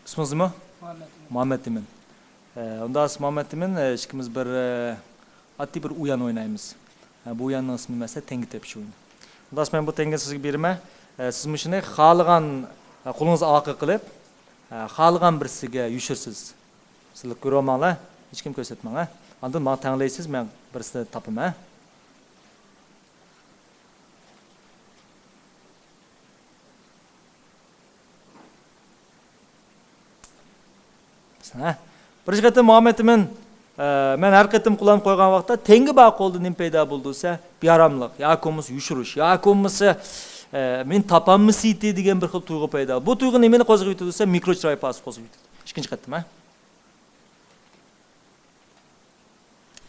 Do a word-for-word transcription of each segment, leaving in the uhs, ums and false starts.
ئىسمىڭىز نېمە؟ مۇھەممەت ئىمىن. مۇھەممەت ئىمىن. ئە، ئۇنداق مۇھەممەت ئىمىن، ئە، ئىككىمىز بىر، ئە، ئاددىي بىر ئويۇن ئوينايمىز. ئە، بۇ ئويۇننىڭ ئىسمى مەسىلەن تەڭگە تېپىش ئويۇنى. ئۇنداق مەن بۇ تەڭگىنى سىزگە بېرىمەن. ئە، سىز مۇشۇنى خالىغان، ئە، قولىڭىزغا ئارقا قىلىپ، ئە، خالىغان بىرسىگە يوشۇرىسىز. سىلەر كۆرۈۋالماڭلار، ھېچكىم كۆرسەتمەڭ، ھە. ئاندىن ماڭا تەڭلەيسىز، مەن بىرسىنى تاپىمەن، ھە. ھە؟ بىرىنچى قېتىم مۇھەممەت ئىمىن، ئە، مەن ھەر قېتىم قولۇمنى قويغان ۋاقىتتا تەڭگە بار قولدا نېمە پەيدا بولىدۇ دېسە، بىئاراملىق ياكى بولمىسا يوشۇرۇش ياكى بولمىسا، ئە، مېنى تاپالمىسىتى دېگەن بىر خىل تۇيغۇ پەيدا. بۇ تۇيغۇ نېمىنى قوزغىۋېتىدۇ دېسە، مىكرو چىراي ئىپادىسى قوزغىۋېتىدۇ. ئىككىنچى قېتىم، ھە؟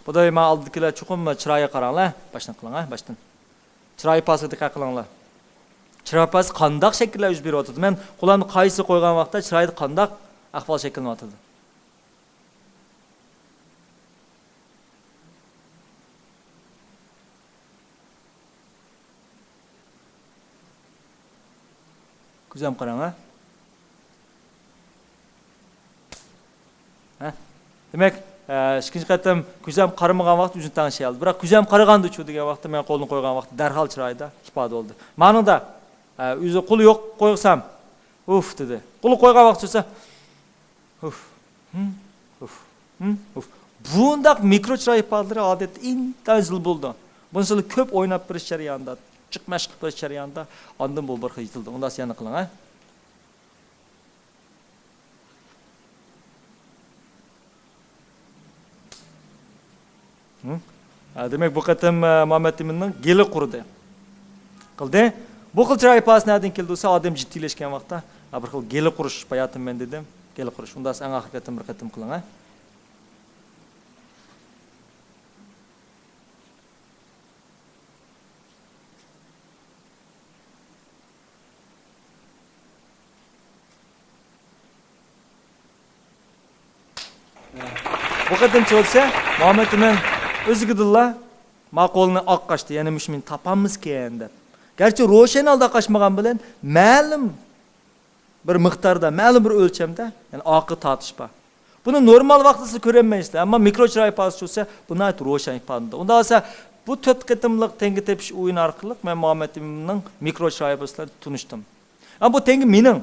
بۇدا مانا ئالدىدىكىلەر چوقۇم چىرايغا قاراڭلار. باشتىن قىلىڭ، ھە، باشتىن. چىراي ئىپادىسىگە دىققەت قىلىڭلار. چىراي ئىپادىسى قانداق شەكىللەر يۈز بېرىۋاتىدۇ؟ مەن قولۇمنى قايسى قويغان ۋاقىتتا چىرايدا قانداق ئەھۋال شەكىللىنىۋاتىدۇ؟ كۆزەم قاراڭ، ھە؟ ھە؟ دېمەك، ئە، ئىككىنچى قېتىم كۆزەم قارىمىغان ۋاقىت ئۆزىنى تەڭشىيەلدى. بىراق كۆزەم قارىغاندىچۇ دېگەن ۋاقىتتا مەن قولنى قويغان ۋاقىتتا دەرھال چىرايدا ئىپادە بولدى. مانىڭدا، ئە، ئۆزى قولى يوق قويسام، ئۇف دېدى. قولى قويغان ۋاقىت چۈشسە، ئۇف، ھىم، ئۇف، ھىم، ئۇف. بۇنداق مىكرو چىراي ئىپادىلىرى ئادەتتە ئىنتايىن زىل بولىدۇ. بۇنى سىلەر كۆپ ئويناپ بېرىش جەريانىدا، جىق مەشىق قىلىپ بېرىش جەريانىدا ئاندىن بۇ بىر خىل يېتىلىدۇ. ئۇنداق يەنە قىلىڭ، ھە. ھە، دېمەك، بۇ قېتىم، ئە، مۇھەممەت ئىمىننىڭ گېلى قۇرۇدى. قىلدى. بۇ خىل چىراي ئىپادىسى نەدىن كېلىدۇ دېسە، ئادەم جىددىيلەشكەن ۋاقىتتا، ھە، بىر خىل گېلى قۇرۇش باياتىن مەن دېدىم. گېلى قۇرۇش. ئۇنداق ئەڭ ئاخىرقى قېتىم بىر قېتىم قىلىڭ، ھە. بۇ قېتىمچە بولسا، مۇھەممەت ئىمىن ئۆزىگىدىنلا ما قولىنى ئاق قاچتى، يەنە مۇشۇ مېنى تاپالمىسىكەن دەپ. گەرچە روشەن ھالدا قاچمىغان بىلەن، مەلۇم بىر مىقداردا، مەلۇم بىر ئۆلچەمدە، يەنى ئارقا تارتىش بار. بۇنى نورمال ۋاقىتتا سىز كۆرەلمەيسىلەر، ئەمما مىكرو چىراي ئىپادىسى چۈشسە، بۇ ناھايىتى روشەن ئىپادىلىنىدۇ. ئۇنداق بولسا، بۇ تۆت قېتىملىق تەڭگە تېپىش ئويۇنى ئارقىلىق مەن مۇھەممەت ئىمىننىڭ مىكرو چىراي ئىپادىسى بىلەن تونۇشتۇم. ئەمما بۇ تەڭگە مېنىڭ.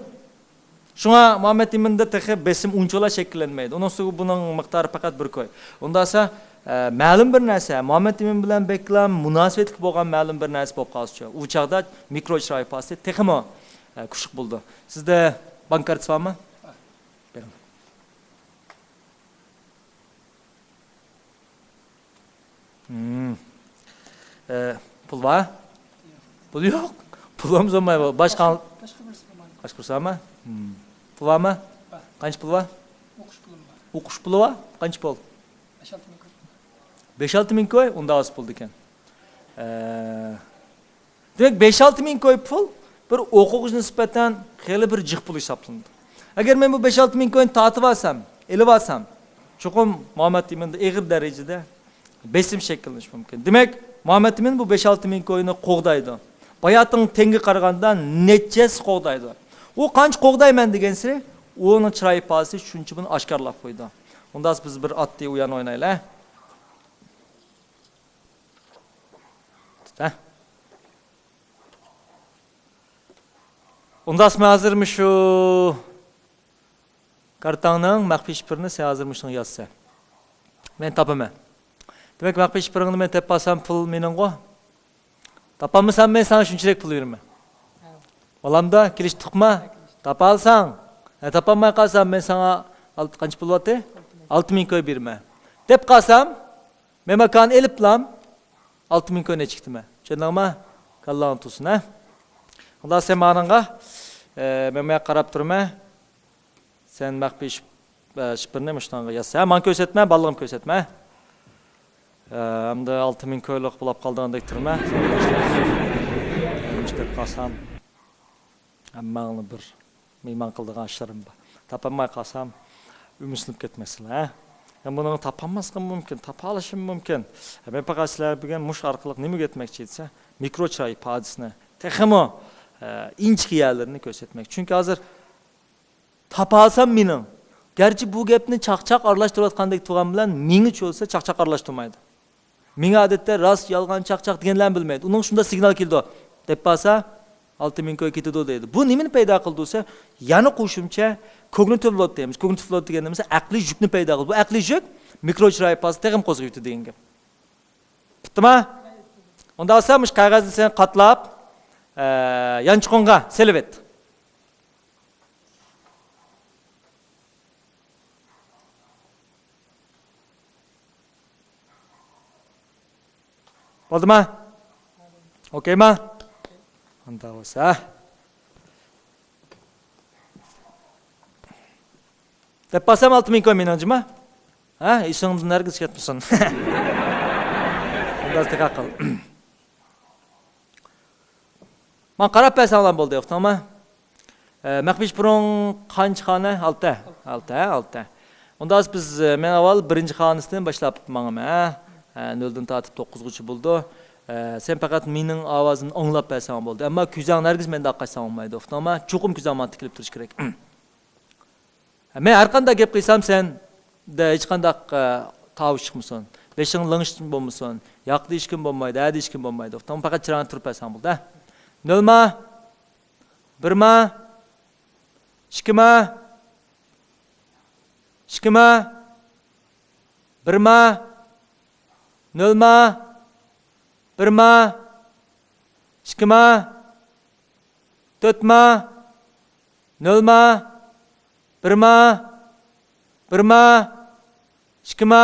شۇڭا مۇھەممەت ئىمىندا تېخى بېسىم ئۇنچىۋالا شەكىللەنمەيدۇ. ئۇنىڭ ئۈستىگە بۇنىڭ مىقدارى پەقەت بىر كوي. ئۇنداق بولسا، ئە، مەلۇم بىر نەرسە، مۇھەممەت ئىمىن بىلەن بەكلا مۇناسىۋەتلىك بولغان مەلۇم بىر نەرسە بولۇپ قالسىچۇ، ئۇ چاغدا مىكرو چىراي ئىپادىسى تېخىمۇ، ئە، كۈچلۈك بولىدۇ. سىزدە بانك كارتىسى بارمۇ؟ بار. بېرىڭ. مم. ئە، پۇل بار؟ پۇل يوق. پۇل بولمىسا بولمايدۇ. باشقا، باشقا بىرسى بولمايدۇ. باشقا بىرسى بارمۇ؟ مم. پۇل بارمۇ؟ بار. قانچە پۇل بار؟ ئوقۇش پۇلۇم بار. ئوقۇش پۇلى بار؟ قانچە پۇل؟ بەش ئالتە مىڭ كوي. بەش ئالتە مىڭ كوي؟ ئۇنداق ئاز پۇل ئىكەن. ئە، دېمەك، بەش ئالتە مىڭ كوي پۇل بىر ئوقۇغۇچىغا نىسبەتەن خېلى بىر جىق پۇل ھېسابلىنىدۇ. ئەگەر مەن بۇ بەش ئالتە مىڭ كوينى تارتىۋالسام، ئېلىۋالسام، چوقۇم مۇھەممەت ئىمىندا ئېغىر دەرىجىدە بېسىم شەكىللىنىشى مۇمكىن. دېمەك، مۇھەممەت ئىمىن بۇ بەش ئالتە مىڭ كوينى قوغدايدۇ. باياتىنقى تەڭگە قارىغاندا نەچچە ھەسسە قوغدايدۇ. ئۇ قانچە قوغدايمەن دېگەنسېرى، ئۇنىڭ چىراي ئىپادىسى شۇنچە بۇنى ئاشكارىلاپ قويىدۇ. ئۇنداق بىز بىر ئاددىي ئويۇن ئوينايلى. ھە؟ ئۇنداق مەن ھازىر مۇشۇ كارتاڭنىڭ مەخپىي شىفىرىنى سەن ھازىر مۇشۇنىڭغا يازسەن. مەن تاپىمەن. دېمەك، مەخپىي شىفىرىڭنى مەن تېپىپ ئالسام، پۇل مېنىڭغۇ. تاپالمىسام، مەن ساڭا شۇنچىلىك پۇل بېرىمەن. بولامدا، كېلىشتۇقما؟ تاپالساڭ. ھە، تاپالماي قالسام، مەن ساڭا ئالتە، قانچە پۇل بولاتتى؟ ئالتە مىڭ كوي بېرىمەن. دەپ قالسام، مەن ماكانى ئېلىپلام، ئالتە مىڭ كوينى ئىچىكتىمەن. چۈشەندىڭما؟ كاللاڭ تۇرسۇن، ھە؟ خۇدا سەن مانىڭغا، ئە، مەن ماياققا قاراپ تۇرىمەن. سەن مەخپىي شىپ-، ئە، شىپىرنى مۇشۇنىڭغا ياز. ھە، ماڭا كۆرسەتمە، بالىلىرىمغا كۆرسەتمە. ئە، ئەمدى ئالتە مىڭ كويلۇق بولاپ قالىدىغاندەك تۇرىمەن. مۇشۇنداق قالسام. ھەممەڭلار بىر مېھمان قىلىدىغان ئىشلىرىم بار. تاپالماي قالسام، ئۈمىدسىزلىنىپ كەتمەيسىلەر، ھە؟ مەن بۇنى تاپالماسلىقىم مۇمكىن، تاپالىشىم مۇمكىن. مەن پەقەت سىلەرگە بۈگۈن مۇشۇ ئارقىلىق نېمە ئۆگەتمەكچى دېسە، مىكرو چىراي ئىپادىسىنى تېخىمۇ، ئە، ئىنچىكە يەرلىرىنى كۆرسەتمەكچى. چۈنكى ھازىر قاپالسام مېنىڭ. گەرچە بۇ گەپنى چاقچاق ئارىلاشتۇرۇۋاتقاندەك تۇرغان بىلەن، مېڭە چۆلسە چاقچاق ئارىلاشتۇرمايدۇ. مېڭە ئادەتتە راست، يالغان، چاقچاق دېگەنلەرنى بىلمەيدۇ. ئۇنىڭ شۇنداق سىگنال كېلىدۇ. دەپ بارسا، ئالتە مىڭ كوي كېتىدۇ دەيدۇ. بۇ نېمىنى پەيدا قىلىدۇ دېسە، يەنە قوشۇمچە كوگنىتىپ لود دەيمىز. كوگنىتىپ لود دېگەن نېمە دېسە، ئەقلىي يۈكنى پەيدا قىلىدۇ. بۇ ئەقلىي يۈك مىكرو چىرايى پاستا تېخىمۇ قوزغىۋېتىدۇ دېگەن گەپ. پۈتتىما؟ ئۇنداق بولسا مۇشۇ قەغەزنى سەن قاتلاپ، ئە، يانچۇقۇڭغا سېلىۋەت. بولدىما؟ ئوكەيما؟ ئۇنداق بولسا. دەپ بارسام ئالتە مىڭ كوي مېنىڭ جۇما. ھە، ئېسىڭدىن ھەرگىز كەتمىسۇن. ئۇنداق دىققەت قىل. ماڭا قاراپ بەرسەڭلار بولدى، ئۇقتۇڭما؟ ئە، مەخپىي شىپۇرۇڭ قانچە خانا؟ ئالتە. ئالتە، ھە، ئالتە. ئۇندا بىز، ئە، مەن ئاۋۋال بىرىنچى خانىسىدىن باشلاپ ماڭىمەن، ھە؟ ئە، نۆلدىن تارتىپ توققۇزغىچە بولىدۇ. ئە، سەن پەقەت مېنىڭ ئاۋازىمنى ئاڭلاپ بەرسەڭ بولدى. ئەمما كۆزۈڭنى ھەرگىز مەندىن قاچساڭ بولمايدۇ، ئۇقتۇڭما؟ چوقۇم كۆزۈڭ ماڭا تىكىلىپ تۇرۇشى كېرەك. مەن ھەر قانداق گەپ قىلسام سەندە ھېچقانداق، ئە، تاۋۇش چىقمىسۇن. بېشىڭ لىڭشىتما بولمىسۇن. ياق دېيىشكىمۇ بولمايدۇ، ھە دېيىشكىمۇ بولمايدۇ. ئۇقتۇڭما؟ پەقەت چىراڭدا تۇرۇپ بەرسەڭ بولدى، ھە؟ نۆلما، بىرما، ئىككىما، ئىككىما، بىرما، نۆلما، بىرما، ئىككىما، تۆتما، نۆلما، بىرما، بىرما، ئىككىما.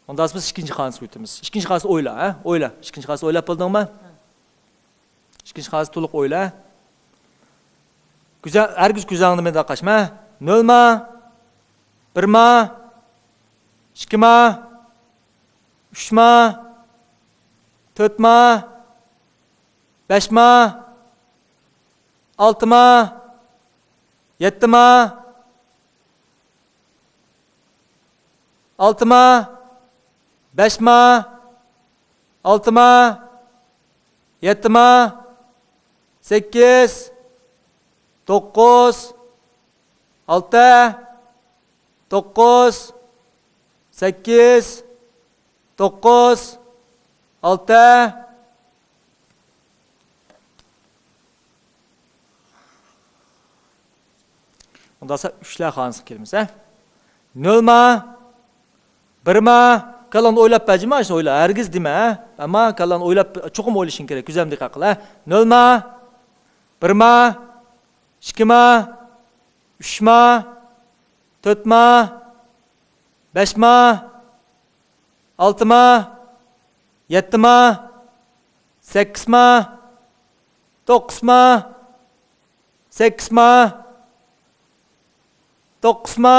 ئۇنداق بىز ئىككىنچى خانىسىغا ئۆتىمىز. ئىككىنچى خانىسىنى ئويلا، ھە؟ ئويلا. ئىككىنچى خانىسىنى ئويلاپ بولدۇڭما؟ ئىككىنچى خانىسىنى تولۇق ئويلا. كۆزە-، ھەرگىز كۆزۈڭنى مەندىن قاچما. نۆلما، بىرما، ئىككىما، ئۈچما، تۆتما، بەشما، ئالتىما، يەتتىما، ئالتىما، بەشما، ئالتىما، يەتتىما، سەككىز، توققۇز، ئالتە، توققۇز، سەككىز، توققۇز، ئالتە. ئۇنداقسا ئۈچلەر خانىسىغا كېلىمىز، ھە؟ نۆلما، بىرما، كاللاڭنى ئويلاپ بەر، جۇما، شۇنى ئويلا، ھەرگىز دېمە، ھە؟ ئەمما كاللاڭنى ئويلاپ، چوقۇم ئويلىشىڭ كېرەك، كۆزۈمدىن دىققەت قىل، ھە؟ نۆلما، بىرما، ئىككىما، ئۈچما، تۆتما، بەشما، ئالتىما، يەتتىما، سەككىزما، توققۇزما، سەككىزما، توققۇزما،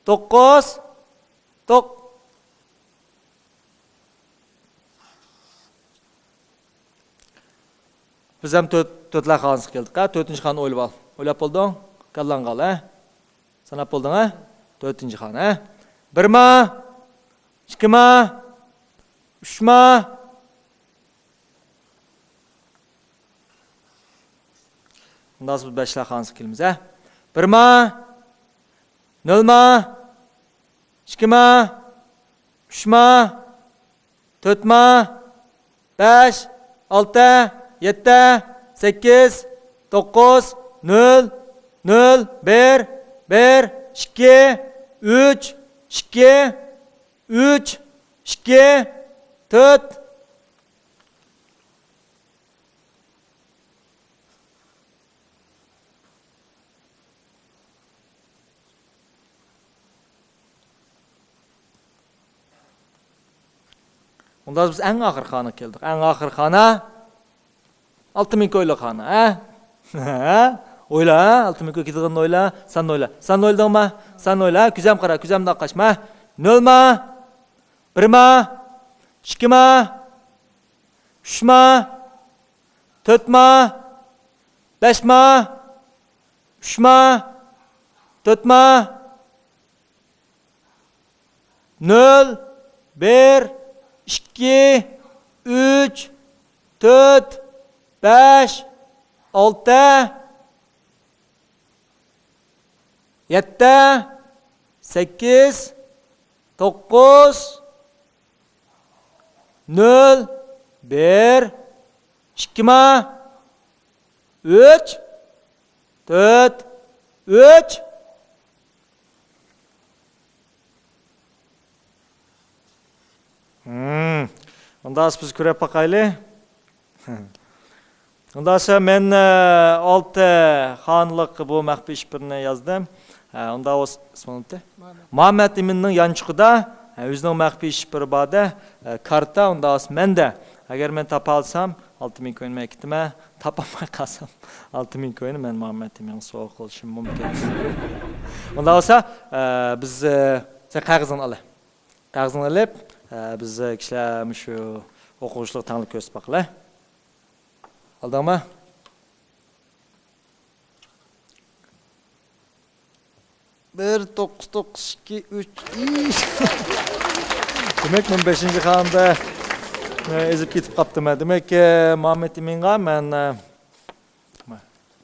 توققۇز، توق-، بىز ھەم تۆت، تۆتلەر خانىسىغا كەلدۇق، ھە؟ تۆتىنچى خانىنى ئويلاپ ئال. ئويلاپ بولدۇڭ؟ كاللاڭغا ئال، ھە؟ ساناپ بولدۇڭ، ھە؟ تۆتىنچى خانا، ھە؟ بىرما، ئىككىما، ئۈچما. ئۇنداق بىز بەشلەر خانىسىغا كېلىمىز، ھە؟ بىرما، نۆلما، ئىككىما، ئۈچما، تۆتما، بەش، ئالتە، يەتتە، سەككىز، توققۇز، نۆل، نۆل، بىر، بىر، ئىككى، ئۈچ، ئىككى، ئۈچ، ئىككى، تۆت. ئۇنداق بىز ئەڭ ئاخىرقى خانىغا كەلدۇق. ئەڭ ئاخىرقى خانا ئالتە مىڭ كويلۇق خانا، ھە؟ ھە؟ ئويلا، ھە؟ ئالتە مىڭ كوي كېتىدىغىنىنى ئويلا. سەن ئويلا. سەن ئويلىدىڭما؟ سەن ئويلا، ھە؟ كۆزۈم قارا، كۆزۈمدىن قاچما. نۆلما، بىرما، ئىككىما، ئۈچما، تۆتما، بەشما، ئۈچما، تۆتما، نۆل، بىر، ئىككى، ئۈچ، تۆت، بەش، ئالتە، يەتتە، سەككىز، توققۇز، نۆل، بىر، ئىككى ما، ئۈچ، تۆت، ئۈچ. ھىم. ئۇندا بىز كۆرۈپ باقايلى. ئۇنداقسا مەن، ئە، ئالتە خانىلىق بۇ مەخپىي شىفىرنى يازدىم. ئە، ئۇندا ئۇ ئىسمى نېمە؟ مۇھەممەت. مۇھەممەت ئىمىننىڭ يانچۇقىدا، ئە، ئۆزىنىڭ مەخپىي شىفىرى بار-دە، ئە، كارتا، ئۇنداقسا مەندە. ئەگەر مەن تاپالسام، ئالتە مىڭ كوينى مەن كېتىمەن. تاپالماي قالسام، ئالتە مىڭ كوينى مەن مۇھەممەت ئىمىنغا سوۋغا قىلىشىم مۇمكىن. ئۇنداق بولسا، ئە، بىز، ئە، سەن قەغىزىڭنى ئال. قەغىزىڭنى ئېلىپ، ئە، بىز، ئە، كىشىلەر مۇشۇ ئوقۇغۇچىلارغا تەڭلىك كۆرسىتىپ باقىلى. ئالدىڭمۇ؟ بىر، توققۇز، توققۇز، ئىككى، ئۈچ. ئىش. دېمەك، مەن بەشىنچى خانىدا، ئە، ئېزىپ كېتىپ قاپتىمەن. دېمەك، ئە، مۇھەممەت ئىمىنغا مەن، ئە،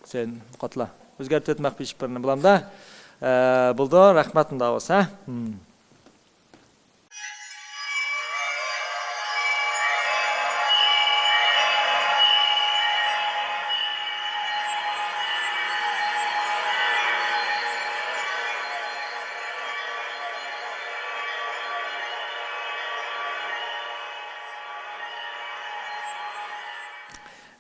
سەن قاتلا. ئۆزگەرتىۋەت مەخپىي شىفىرنى بولامدا. ئە، بولدى، رەھمەت ئۇنداق بولسا. ھىم.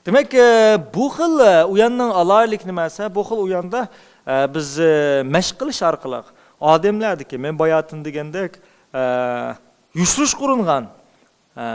دېمەك، ئە، بۇ خىل، ئە، ئۇياننىڭ ئالاھىدىلىكى نېمە دېسە، بۇ خىل ئۇياندا، ئە، بىز، ئە، مەشىق قىلىش ئارقىلىق ئادەملەردىكى، مەن باياتىن دېگەندەك، ئە، يوشۇرۇش قۇرۇنغان، ئە،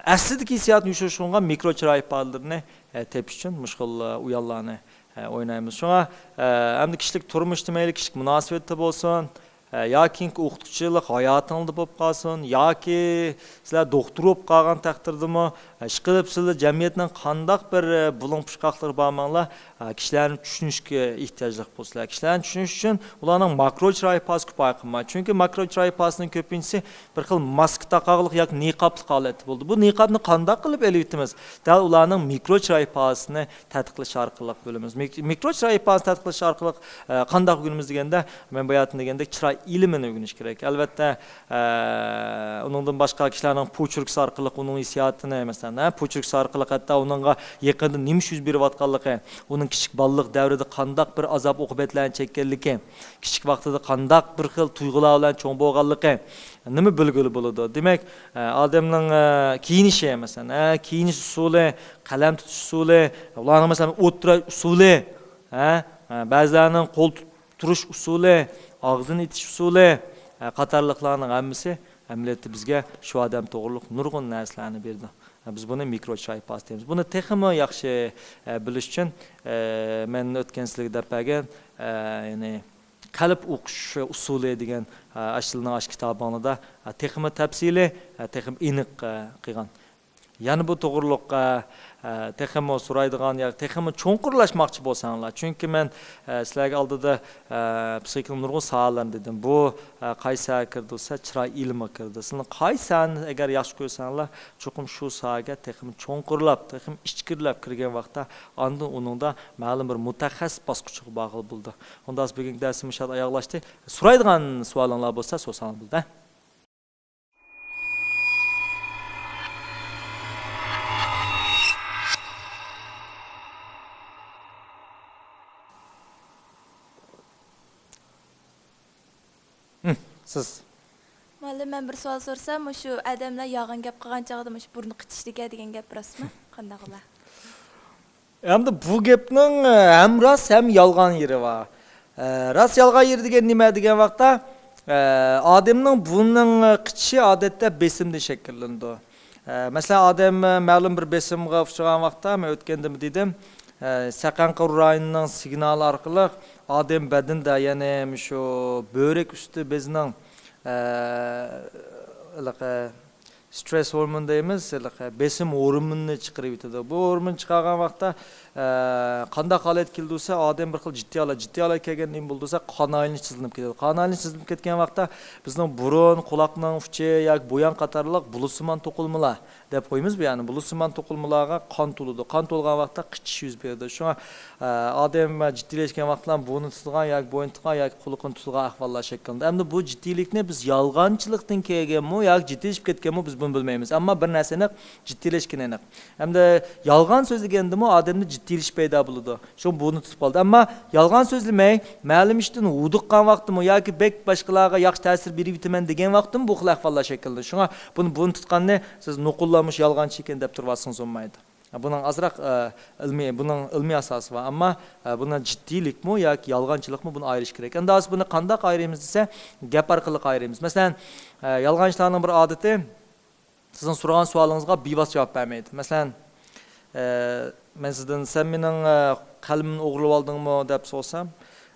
ئەسلىدىكى ھېسسىياتنى يوشۇرۇش قۇرۇنغان مىكرو چىراي ئىپادىلىرىنى، ئە، تېپىش ئۈچۈن مۇشۇ خىل، ئە، ئويۇنلارنى، ئە، ئوينايمىز. شۇڭا، ئە، ئەمدى كىشىلىك تۇرمۇشتا مەيلى، كىشىلىك مۇناسىۋەتتە بولسۇن، ئە، ياكى ئوقۇتقۇچىلىق ھاياتىڭلاردا بولۇپ قالسۇن، ياكى سىلەر دوختۇر بولۇپ قالغان تەقدىردىمۇ، ئە، ئىشقىلىپ سىلەر جەمئىيەتنىڭ قانداق بىر، ئە، بۇلۇڭ پۇچقاقلىرىغا بارماڭلار، ئە، كىشىلەرنى چۈشىنىشكە ئېھتىياجلىق بولسىلەر. كىشىلەرنى چۈشىنىش ئۈچۈن ئۇلارنىڭ ماكرو چىراي ئىپادىسى كۇپايە قىلمايدۇ. چۈنكى ماكرو چىراي ئىپادىسىنىڭ كۆپىنچىسى بىر خىل ماسكا تاقاغلىق ياكى نىقابلىق ھالەتتە بولىدۇ. بۇ نىقابنى قانداق قىلىپ ئېلىۋېتىمىز؟ دەل ئۇلارنىڭ مىكرو چىراي ئىپادىسىنى تەتقىق قىلىش ئارقىلىق بىلىمىز. مىك-، مىكرو چىراي ئىپادىسىنى تەتقىق قىلىش ئارقىلىق، ئە، قانداق ئۆگىنىمىز دېگەندە، مەن باياتىن دېگەندەك چىراي ئىلمىنى ئۆگىنىش كېرەك. ئەلۋەتتە، ئە، ئۇنىڭدىن باشقا كىشىلەرنىڭ پوچېركىسى ئارقىلىق ئۇنىڭ ھېسسىياتىنى، مەسىلەن، ھە، پوچېركىسى ئارقىلىق ھەتتا ئۇنىڭغا يېقىندا نېمە ئىش يۈز بېرىۋاتقانلىقى، ئۇنىڭ كىچىك بالىلىق دەۋرىدە قانداق بىر ئازاب ئوقۇبەتلەرنى چەككەنلىكى، كىچىك ۋاقتىدا قانداق بىر خىل تۇيغۇلار بىلەن چوڭ بولغانلىقى، نېمە بىلگىلى بولىدۇ؟ دېمەك، ئە، ئادەمنىڭ، ئە، كىيىنىشى، مەسىلەن، ئە، كىيىنىش ئۇسۇلى، قەلەم تۇتۇش ئۇسۇلى، ئۇلارنىڭ، مەسىلەن، ئولتۇراش ئۇسۇلى، ھە، ئە، بەزىلەرنىڭ قول تۇ-، تۇرۇش ئۇسۇلى، ئاغزىنى ئېتىش ئۇسۇلى، ئە، قاتارلىقلارنىڭ ھەممىسى ئەمەلىيەتتە بىزگە شۇ ئادەم توغرۇلۇق نۇرغۇن نەرسىلەرنى بېرىدۇ. ئە، بىز بۇنى مىكرو چىراي ئىپادىسى دەيمىز. بۇنى تېخىمۇ ياخشى، ئە، بىلىش ئۈچۈن، ئە، مەن ئۆتكەن سىلىگە دەپ بەرگەن، ئە، يەنى قەلب ئوقۇش ئۇسۇلى دېگەن، ئە، ئاشۇلارنىڭ ئاشۇ كىتابىڭلاردا، ئە، تېخىمۇ تەپسىلىي، ئە، تېخىمۇ ئېنىق، ئە، قىلغان. يەنە بۇ توغرۇلۇق، ئە، ئە، تېخىمۇ سورايدىغان يا تېخىمۇ چوڭقۇرلاشماقچى بولساڭلار، چۈنكى مەن، ئە، سىلەرگە ئالدىدا، ئە، پسىخىكىنىڭ نۇرغۇن ساھەلىرىنى دېدىم. بۇ، ئە، قايسى ساھەگە كىرىدۇ دېسە، چىراي ئىلمىغا كىرىدۇ. سىلەر قايسى ساھەنى ئەگەر ياخشى كۆرسەڭلار، چوقۇم شۇ ساھەگە تېخىمۇ چوڭقۇرلاپ، تېخىمۇ ئىچكىرىلەپ كىرگەن ۋاقىتتا، ئاندىن ئۇنىڭدا مەلۇم بىر مۇتەخەسسىس باسقۇچىغا بارغىلى بولىدۇ. ئۇنداقتا بۈگۈنكى دەرسىمىز مۇشۇ يەردە ئاياغلاشتى. سورايدىغان سوئالىڭلار بولسا، سورىساڭلار بولىدۇ. ھىم، سىز. مۇئەللىم، مەن بىر سوئال سورىسام، مۇشۇ ئادەملەر يالغان گەپ قىلغان چاغدا مۇشۇ بۇرنى قىچىشىدىكەن دېگەن گەپ راستمۇ؟ قانداق ئۇلار؟ ئەمدى بۇ گەپنىڭ، ئە، ھەم راست، ھەم يالغان يېرى بار. ئە، راست يالغان يېرى دېگەن نېمە دېگەن ۋاقىتتا، ئە، ئادەمنىڭ بۇرنىنىڭ قىچىشى ئادەتتە بېسىمدىن شەكىللىنىدۇ. ئە، مەسىلەن، ئادەم، ئە، مەلۇم بىر بېسىمغا ئۇچرىغان ۋاقىتتا، مەن ئۆتكەندىمۇ دېدىم، ئە، سەقەنقۇر رايونىنىڭ سىگنالى ئارقىلىق ئادەم بەدىنىدە، يەنى مۇشۇ بۆرەك ئۈستى بېزىنىڭ، ئە، ھېلىقى سترېس ھورمون دەيمىز، ھېلىقى بېسىم ھورمونىنى چىقىرىۋېتىدۇ. بۇ ھورمون چىقارغان ۋاقىتتا، ئە، قانداق ھالەتكە كېلىدۇ دېسە، ئادەم بىر خىل جىددىي ھالەت، جىددىي ھالەتكە كەلگەندە نېمە بولىدۇ دېسە، قان ئايلىنىش تېزلىنىپ كېتىدۇ. قان ئايلىنىش تېزلىنىپ كەتكەن ۋاقىتتا بىزنىڭ بۇرۇن، قۇلاقنىڭ ئۇچى ياكى بۇيان قاتارلىق بۇلۇتسىمان توقۇلمىلار دەپ قويىمىز بۇ، يەنى بۇلۇتسىمان توقۇلمىلارغا قان تولىدۇ. قان تولغان ۋاقىتتا قىچىش يۈز بېرىدۇ. شۇڭا، ئە، ئادەم جىددىيلەشكەن ۋاقىتلار بۇرنىنى تۇتىدىغان ياكى بوينىنى تۇتىدىغان ياكى قۇلىقىنى تۇتىدىغان ئەھۋاللار شەكىللىنىدۇ. ئەمدى بۇ جىددىيلىكنى بىز يالغانچىلىقتىن كەلگەنمۇ ياكى جىددىيلىشىپ كەتكەنمۇ، بىز بۇنى بىلمەيمىز. ئەمما بىر نەرسە ئېنىق، جىددىيلەشكىنى ئېنىق. ئەمدى يالغان سۆزلىگەندىمۇ ئادەمدە جىددىيلىشىش پەيدا بولىدۇ. شۇڭا بۇرنى تۇتۇپ قالدى. ئەمما يالغان سۆزلىمەي، مەلۇم ئىشتىن ھودۇققان ۋاقتىمۇ ياكى بەك باشقىلارغا ياخشى تەسىر بېرىۋېتىمەن دېگەن ۋاقتىمۇ بۇ خىل ئەھۋاللار شەكىللىنىدۇ. شۇڭا بۇنى، بۇرنى تۇتقاننى سىز نوقۇللار مۇشۇ يالغانچى ئىكەن دەپ تۇرۇۋالسىڭىز بولمايدۇ. بۇنىڭ ئازراق، ئە، ئىلمىي، بۇنىڭ ئىلمىي ئاساسى بار. ئەمما، ئە، بۇنىڭ جىددىيلىكمۇ ياكى يالغانچىلىقمۇ، بۇنى ئايرىش كېرەك. ئەمدى ھازىر بۇنى قانداق ئايرىيمىز دېسە، گەپ ئارقىلىق ئايرىيمىز. مەسىلەن، ئە، يالغانچىلارنىڭ بىر ئادىتى، سىزنىڭ سورىغان سوئالىڭىزغا بىۋاسىتە جاۋاب بەرمەيدۇ. مەسىلەن، ئە، مەن سىزدىن، «سەن مېنىڭ، ئە، قەلىمىمنى ئوغرىلىۋالدىڭمۇ؟» دەپ سورىسام،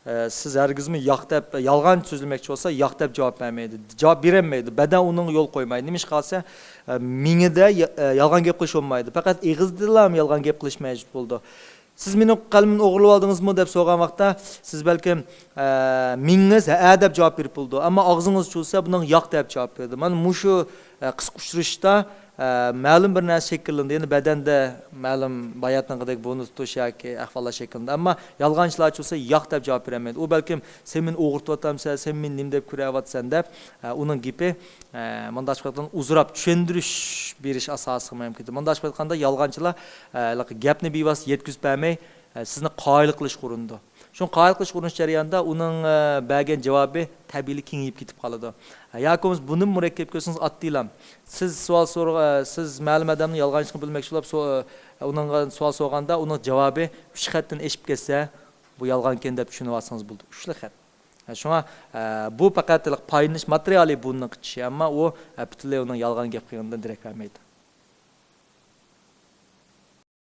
ئە، سىز ھەرگىزمۇ ياق دەپ، يالغان سۆزلىمەكچى بولسا، ياق دەپ جاۋاب بەرمەيدۇ. جاۋاب بېرەلمەيدۇ. بەدەن ئۇنىڭغا يول قويمايدۇ. نېمىشقا دېسە، ئە، مېڭىدە يا-، ئە، يالغان گەپ قىلىش بولمايدۇ. پەقەت ئېغىزدىلا يالغان گەپ قىلىش مەجبۇر بولىدۇ. «سىز مېنىڭ قەلىمىمنى ئوغرىلىۋالدىڭىزمۇ؟» دەپ سورىغان ۋاقىتتا، سىز بەلكىم، ئە، مېڭىڭىز «ھەئە» دەپ جاۋاب بېرىپ بولىدۇ. ئەمما ئاغزىڭىز چۈشۈرسە، بۇنىڭغا «ياق» دەپ جاۋاب بېرىدۇ. مانا مۇشۇ، ئە، قىسقا ئۇچرىشىشتا، ئە، مەلۇم بىر نەرسە شەكىللىنىدۇ. يەنى بەدەندە مەلۇم باياتىنقىدەك بۇرنى تۇتۇش ياكى ئەھۋاللار شەكىللىنىدۇ. ئەمما يالغانچىلار چۈشۈرسە، «ياق» دەپ جاۋاب بېرەلمەيدۇ. ئۇ بەلكىم «سەن مېنى ئوغرىتىۋاتامسەن، سەن مېنى نېمە دەپ كۆرۈۋاتىسەن؟» دەپ، ئە، ئۇنىڭ گېپى، ئە، مۇنداقچە ئېيتقاندا، ئۇزىراپ چۈشەندۈرۈش بېرىش ئاساسىغا مەنئەت كېلىدۇ. مۇنداقچە ئېيتقاندا، يالغانچىلار، ئە، ھېلىقى گەپنى بىۋاسىتە يەتكۈزۈپ بەرمەي، ئە، سىزنى قايىل قىلىشقا ئۇرۇنىدۇ. شۇڭا قايىل قىلىشقا ئۇرۇنۇش جەريانىدا ئۇنىڭ، ئە، بەرگەن جاۋابى تەبىئىيلا كېڭىيىپ كېتىپ قالىدۇ. ئە، ياكى بولمىسا بۇنىمۇ مۇرەككەپ كۆرسىڭىز، ئاددىيلا، سىز سوئال سورىغا-، ئە، سىز مەلۇم ئادەمنىڭ يالغانچىلىقىنى بىلمەكچى بولۇپ، سو-، ئە، ئۇنىڭغا سوئال سورىغاندا، ئۇنىڭ جاۋابى ئۈچ خەتتىن ئېشىپ كەتسە، بۇ يالغان ئىكەن دەپ چۈشىنىۋالسىڭىز بولىدۇ. ئۈچلا خەت. شۇڭا، ئە، بۇ پەقەت پايدىلىنىش ماتېرىيالى بۇنىڭ قىچىشى، ئەمما ئۇ، ئە، پۈتۈنلەي ئۇنىڭ يالغان گەپ قىلغىنىدىن دېرەك بەرمەيدۇ.